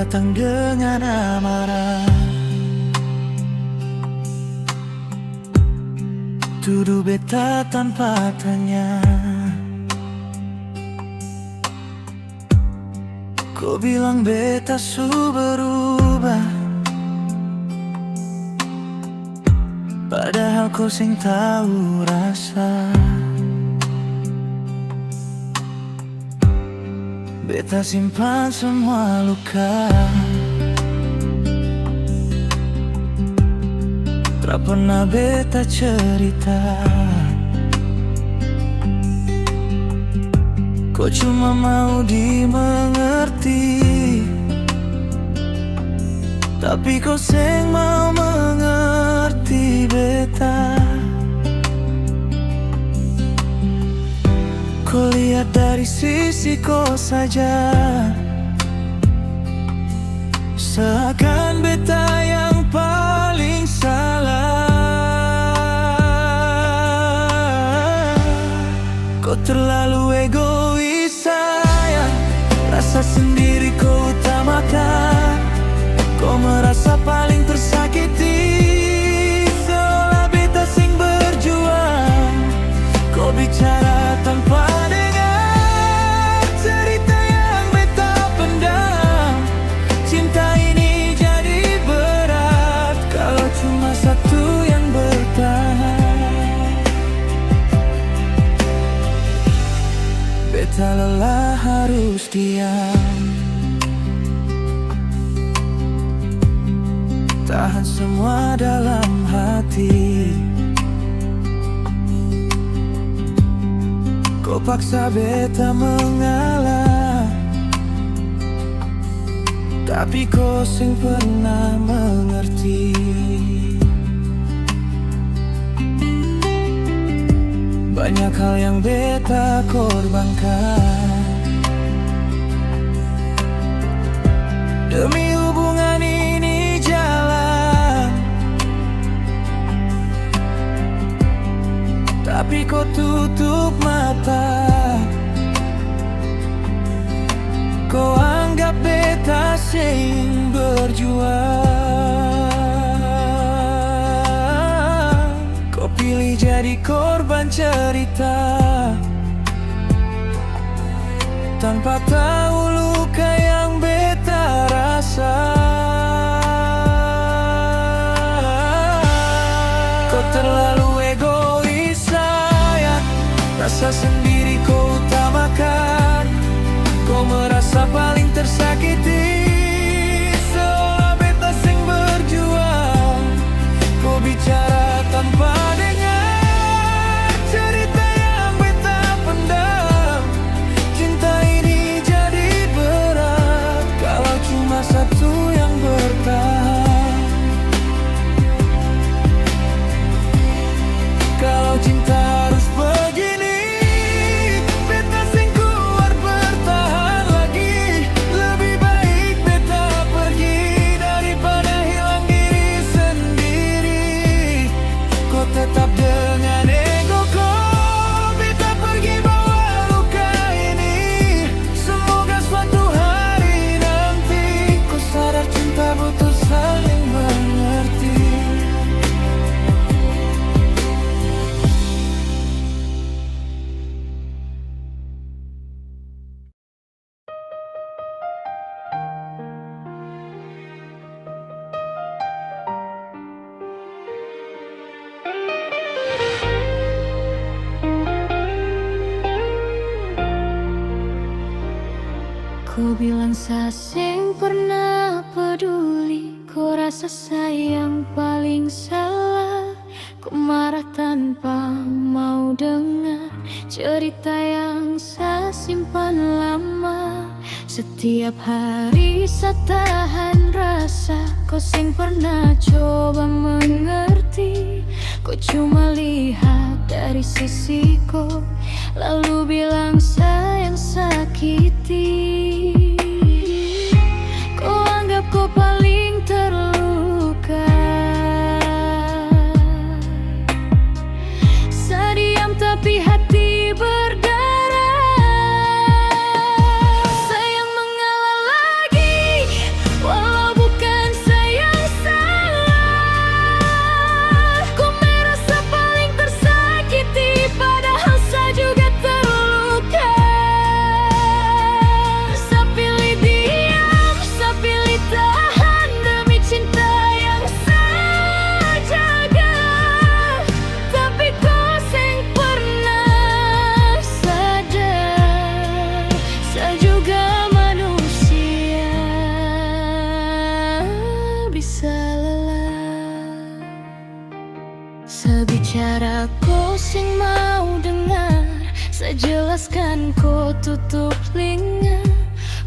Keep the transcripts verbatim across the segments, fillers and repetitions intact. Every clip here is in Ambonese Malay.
Datang dengan amarah, tudu beta tanpa tanya. Ko bilang beta su berubah, padahal ko seng tau rasa. Beta simpan samua luka, tra pernah beta cerita. Ko cuma mau dimengerti, tapi ko seng mau mengerti beta. Ko lihat dari sisi ko saja, seakan beta yang paling salah. Ko terlalu egois, sayang, rasa sendiri ko utamakan. Ko merasa paling tersakiti, seolah beta seng berjuang. Ko bicara tanpa dengar cerita yang beta pendam. Cinta ini jadi berat kalau cuma satu yang bertahan. Beta lelah harus diam, tahan semua dalam hati. Ko paksa beta mengalah, tapi ko seng pernah mengerti. Banyak hal yang beta korbankan demi hubungan ini jalan, tapi ko tutup mata. Ko anggap beta seng berjuang. Ko pilih jadi korban cerita tanpa tahu luka yang beta rasa. Ko terlalu egois, sayang, rasa sendiri ko utamakan. Ko merasa paling tersakiti, seolah beta seng berjuang. Ko bicara tanpa dengar cerita yang beta pendam. Cinta ini jadi berat kalau cuma satu yang bertahan. Kalau cinta harus begini, beta seng kuat bertahan lagi. Lebih baik beta pergi daripada hilang diri sendiri. Ko tetap dengan ego ko, beta pergi bawa luka ini. Semoga suatu hari nanti ko sadar cinta butuh saling mengerti. Ko bilang sa seng pernah peduli, ko rasa sa yang paling salah. Ko marah tanpa mau dengar cerita yang sa simpan lama. Setiap hari sa tahan rasa, ko seng pernah coba mengerti. Ko cuma lihat dari sisi ko, lalu bilang sa yang sakiti. Ko anggap ko paling terluka. Sa diam tapi hati berdarah. Sa yang mengalah lagi, Sa bicara ko seng mau dengar, sa jelaskan ko tutup telinga,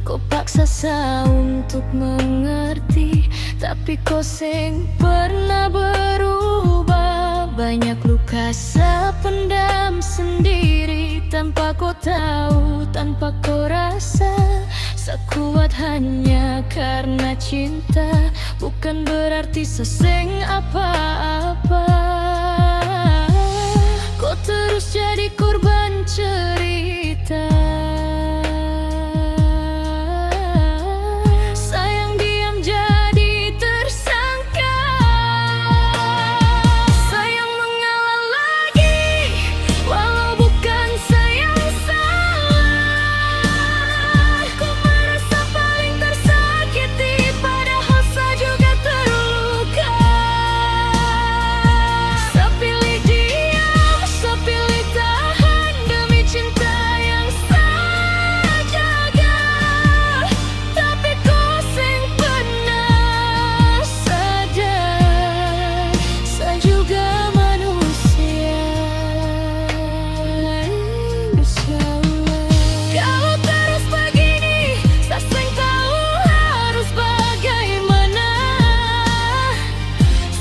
ko paksa sa untuk mengerti, tapi ko seng pernah berubah. Banyak luka sa pendam sendiri, tanpa ko tau, tanpa ko rasa. Sa kuat hanya karna cinta, bukan berarti sa seng apa-apa. Ko terus jadi korban cerita. Sayang diam jadi tersangka. Sayang mengalah lagi, walau bukan sa yang salah. Ko merasa paling tersakiti, padahal sa juga terluka. Sa pilih diam, sa pilih tahan demi cinta yang sa jaga. Tapi ko seng pernah sadar, sa juga manusia, lain bersalah. Kalo terus bagini, sa seng tau harus bagaimana.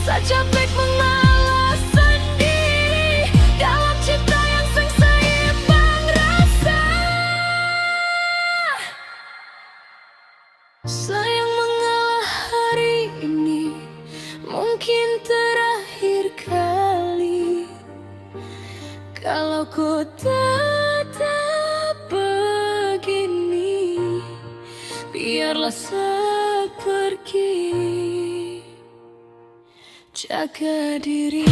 Sa capek mengalah sendiri dalam cinta yang seng seimbang rasa. Sayang mengalah hari ini, mungkin terakhir kali. Kalau ko tetap begini, biarlah sa pergi. Jaga diri.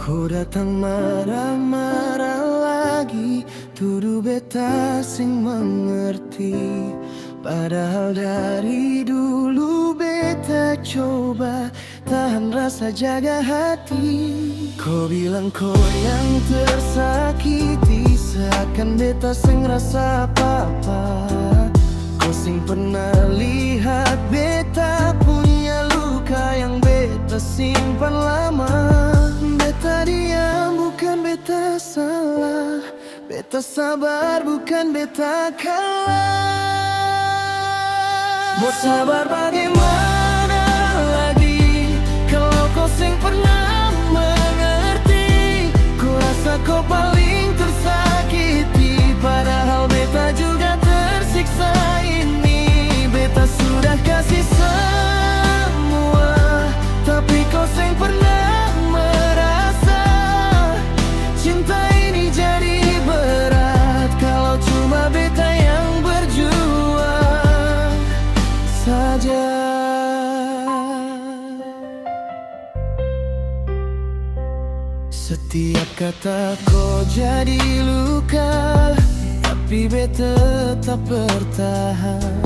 Ko datang mara-mara lagi, tudu beta seng mengerti. Padahal dari dulu beta coba tahan rasa jaga hati. Ko bilang ko yang tersakiti, seakan beta seng rasa apa-apa. Ko seng pernah lihat beta punya luka yang beta simpan lama. Beta diam bukan beta salah. Beta sabar bukan beta kalah. Mo sabar bagimana lagi, kalo ko seng pernah mengerti? Ko rasa ko paling tersakiti, padahal beta juga tersiksa ini. Beta sudah kasi samua, tapi ko seng pernah merasa. Cinta ini jadi berat kalo cuma beta yang berjuang saja. Setiap kata ko jadi luka, tapi beta tetap bertahan.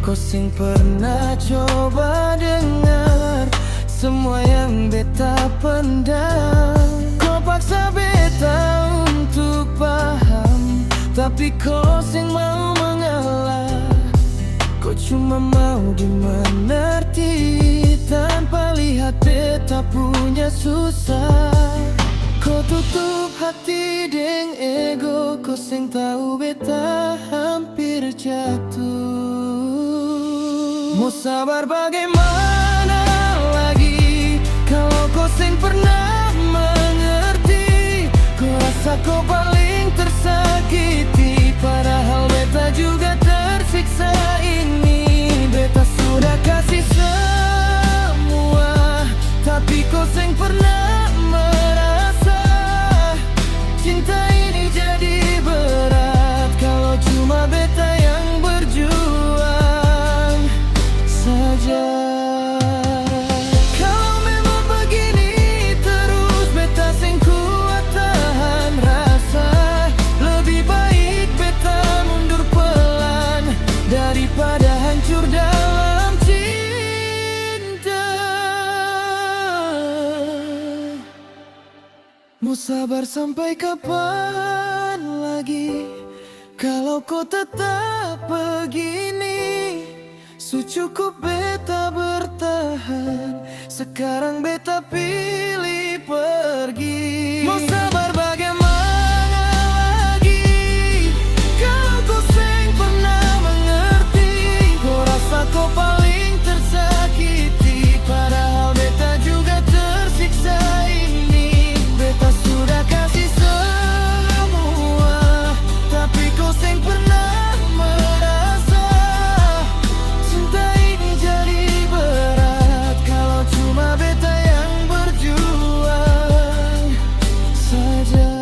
Ko seng pernah coba dengar semua yang beta pendam. Ko paksa beta untuk paham, tapi ko seng mau mengalah. Ko cuma mau dimengerti tanpa lihat beta punya susah. Ko tutup hati deng ego, ko seng tau beta hampir jatuh. Mo sabar bagimana lagi, kalo ko seng pernah mengerti? Ko rasa ko paling tersakiti, padahal beta juga tersiksa ini. Beta sudah kasi samua, tapi ko seng pernah merasa. Cinta ini jadi berat kalo cuma beta yang Sabar sampai kapan lagi? Kalau ko tetap begini, su cukup beta bertahan. Sekarang beta pilih pergi. Mo sabar bagaimana lagi, kalau ko seng pernah mengerti? Ko rasa ko paling tersakiti, padahal beta juga tersiksa ini. Beta sudah kasih semua, tapi ko seng pernah merasa. Cinta ini jadi berat kalau cuma beta yang berjuang saja.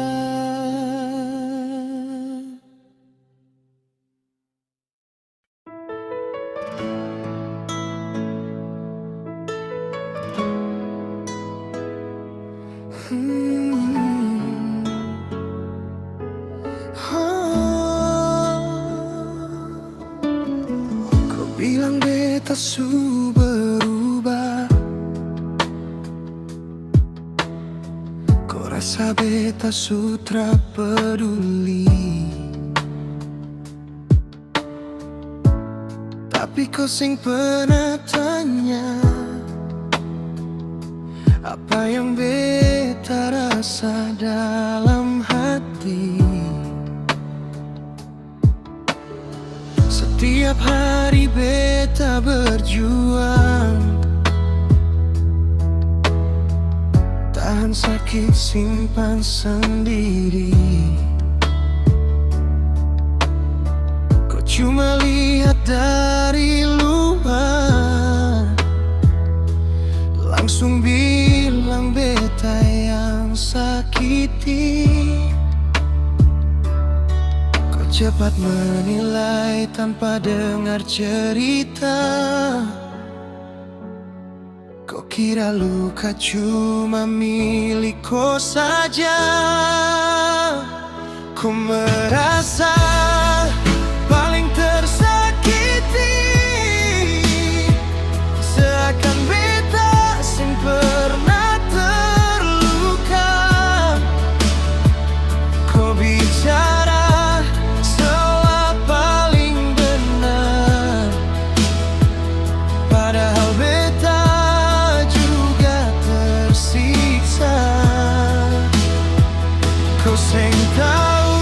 Hmm. Oh. Ko bilang beta su berubah, ko rasa beta su tra peduli. Tapi ko seng pernah tanya apa yang beta rasa dalam hati. Setiap hari beta berjuang, tahan sakit, simpan sendiri. Ko cuma lihat dari luar, langsung bilang beta yang sakiti. Ko cepat menilai tanpa dengar cerita. Ko kira luka cuma milik ko saja. Ko merasa paling tersakiti, seakan beta seng pernah terluka. Ko bicara salah paling benar, padahal beta juga tersiksa. Ko seng tau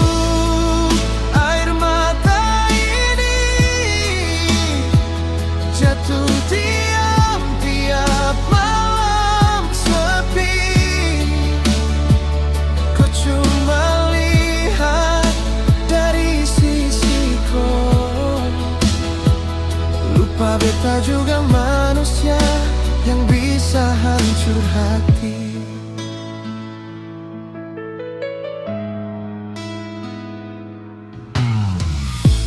air mata ini jatuh diam tiap malam sepi. Ko cuma lihat dari sisi ko, lupa beta juga manusia yang bisa hancur hati.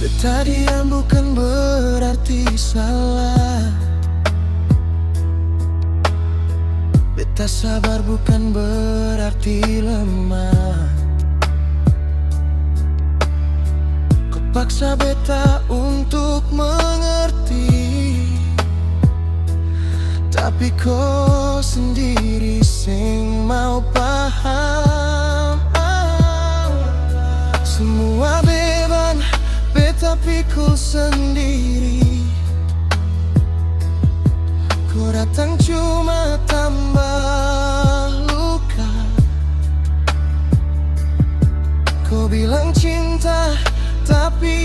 Beta diam bukan berarti salah. Beta sabar bukan berarti lemah. Ko paksa beta untuk mengerti, tapi ko sendiri seng mau paham. Semua beban beta pikul sendiri. Ko datang cuma tambah luka. Ko bilang cinta, tapi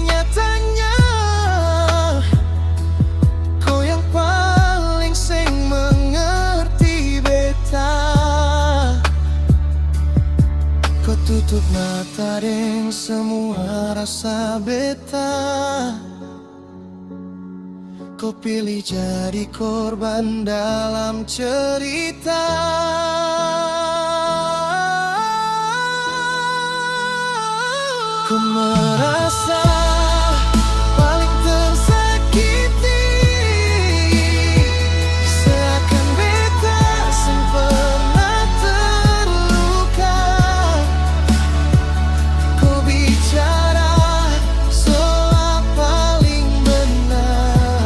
nyatanya ko yang paling seng mengerti beta. Ko tutup mata deng semua rasa beta. Ko pilih jadi korban dalam cerita. Ku merasa paling tersakiti, seakan beta seng pernah terluka. Ko bicara soal paling benar,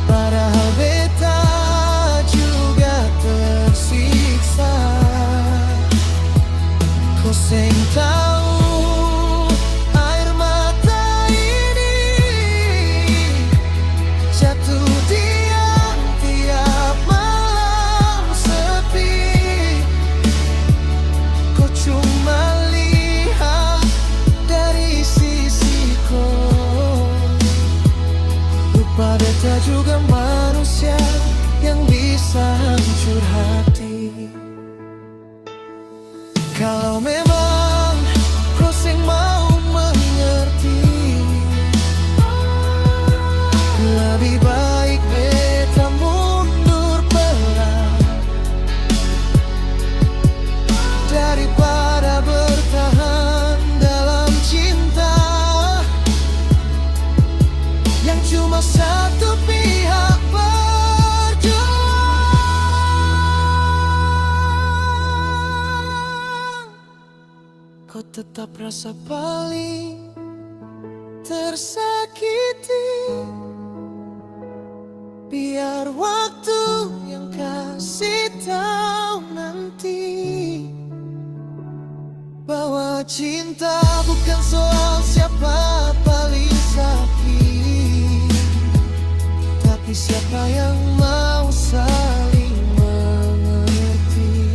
padahal beta juga tersiksa. Tau air mata ini jatuh diam tiap malam sepi. Ko cuma lihat dari sisi ko. Lupa beta juga manusia yang bisa hancur hati. Kalau memang ko seng mau mengerti, lebih baik beta mundur perang daripada bertahan dalam cinta yang cuma satu pihak berjuang. Ko tetap rasa paling tersakiti. Biar waktu yang kasih tau nanti bahwa cinta bukan soal siapa paling sakit, tapi siapa yang mau saling mengerti.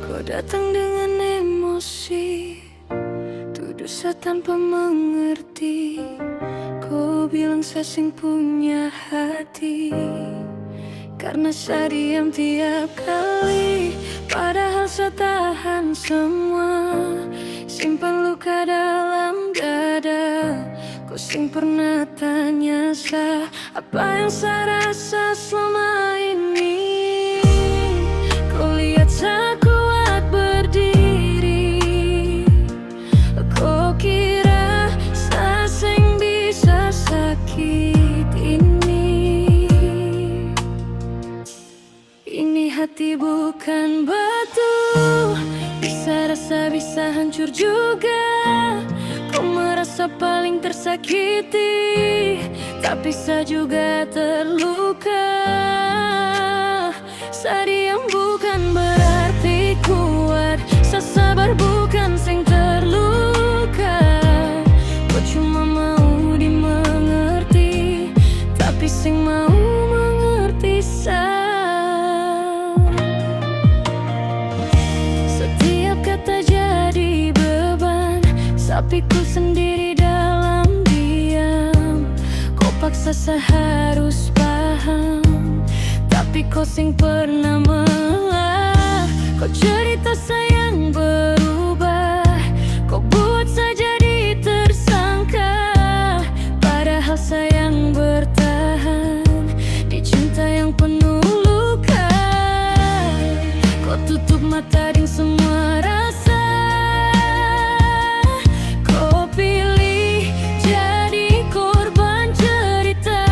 Ko datang dengan emosi, tuduh sa tanpa mengerti. Ko bilang sa seng punya hati karna sa diam tiap kali, padahal sa tahan semua, simpan luka dalam dada. Ko seng pernah tanya sa apa yang sa rasa selama ini. Ko lihat sa kuat berdiri, ko kira sa seng bisa sakit ini. Ini hati bukan batu, bisa rasa, bisa hancur juga. Ko merasa paling tersakiti, tapi sa juga terluka. Sa diam bukan berarti kuat, sa sabar bukan seng terluka. Ko cuma mau dimengerti, tapi seng mau mengerti sa. Setiap kata jadi beban, sa pikul sendiri dalam diam. Ko paksa sa harus paham, tapi ko seng pernah mengalah. Ko cerita sayang berubah, ko buat sa jadi tersangka, padahal sayang bertahan di cinta yang penuh luka. Ko tutup mata deng semua rasa, ko pilih jadi korban cerita.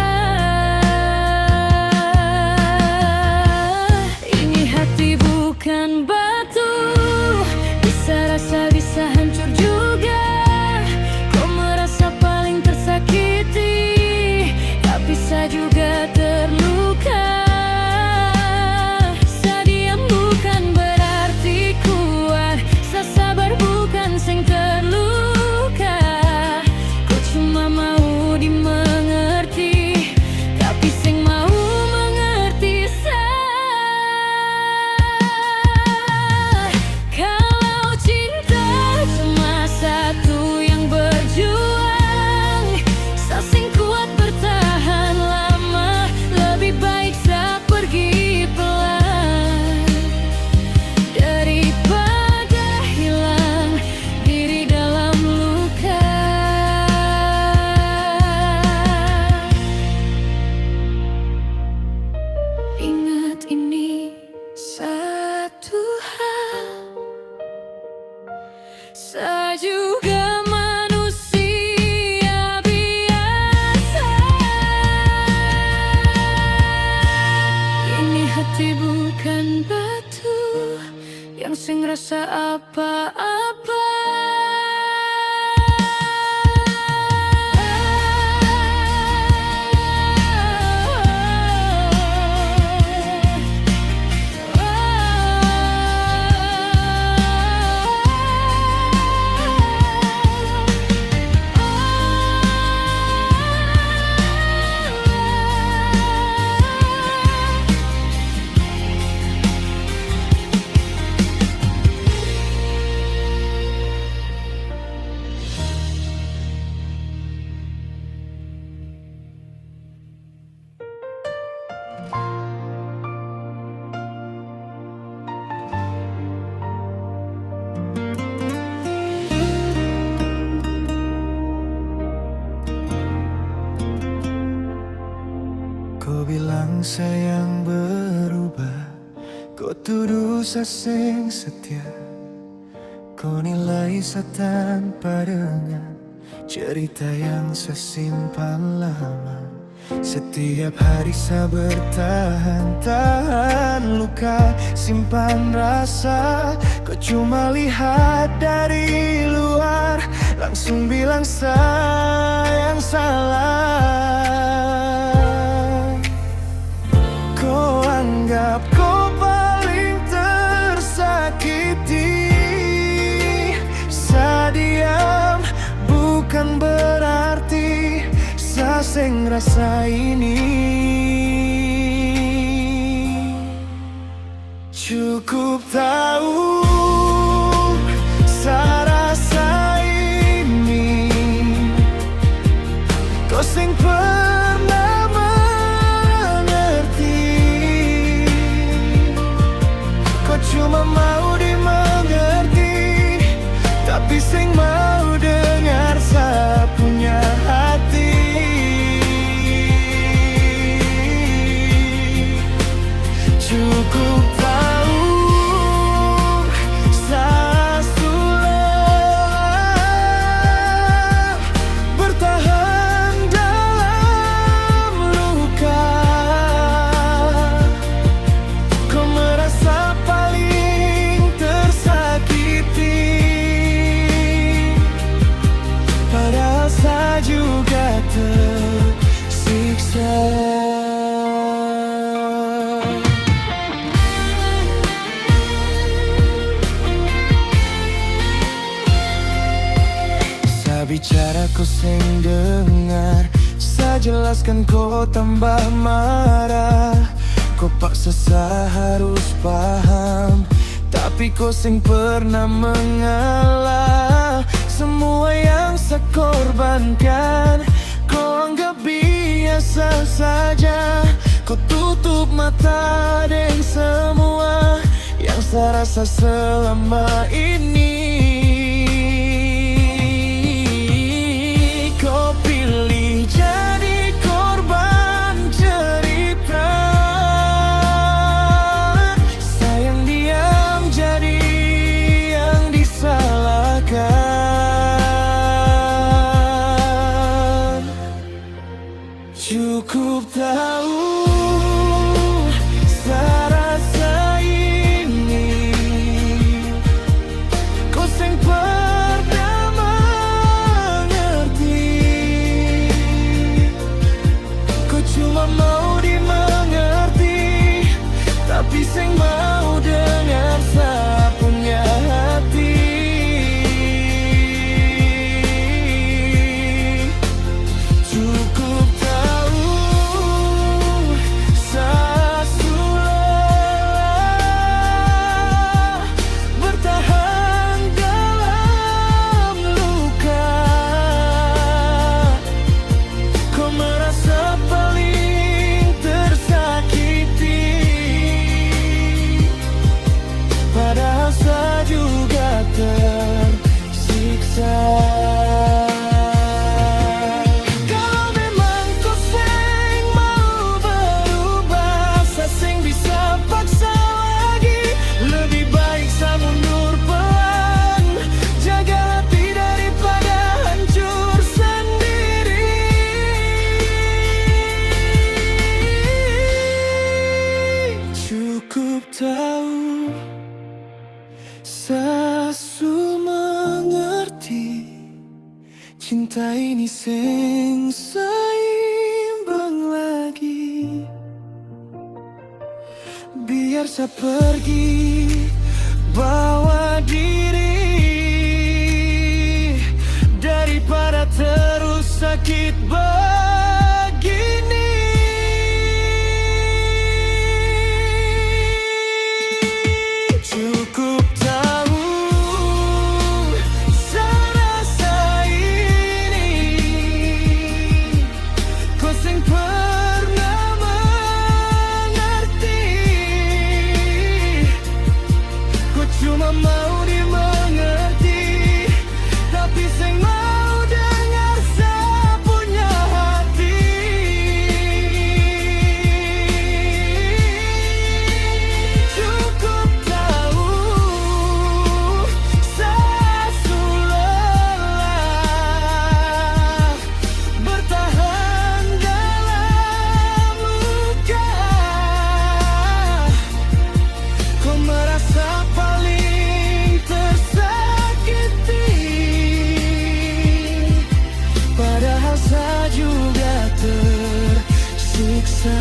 dan batu yang seng rasa apa-apa. Ko bilang sayang berubah, ko tuduh sa seng setia. Ko nilai sa tanpa dengar cerita yang sa simpan lama. Setiap hari sa bertahan, tahan luka, simpan rasa. Ko cuma lihat dari luar, langsung bilang sa yang salah. Ko anggap ko paling tersakiti. Sa diam bukan berarti sa seng rasa ini. Cukup tau sa rasa ini. Ko seng pernah mengerti. Ko cuma mau dimengerti, tapi seng mau dengar sa punya hati. Cukup tau sa su lelah bertahan dalam luka. Ko merasa paling tersakiti, padahal sa juga tersiksa. Sa bicara ko seng dengar, sa jelaskan ko tambah marah. Ko paksa sa harus paham, tapi ko seng pernah mengalah. Semua yang sa korbankan, ko anggap biasa saja. Ko tutup mata deng semua yang sa rasa selama ini. Ko pilih jadi korban cerita, sa yang diam jadi yang disalahkan. Cukup tau sa rasa ini. Ko tau, sa su mengerti. Cinta ini seng seimbang lagi. Biar sa pergi bawa diri daripada terus sakit begini. Cukup tau, sa rasa ini ko seng pernah mengerti. Ko cuma mau dimengerti, tapi seng mau dengar sa punya hati. Cukup tau, sa su lelah bertahan dalam luka. Ko merasa paling tersakiti, padahal sa juga tersiksa.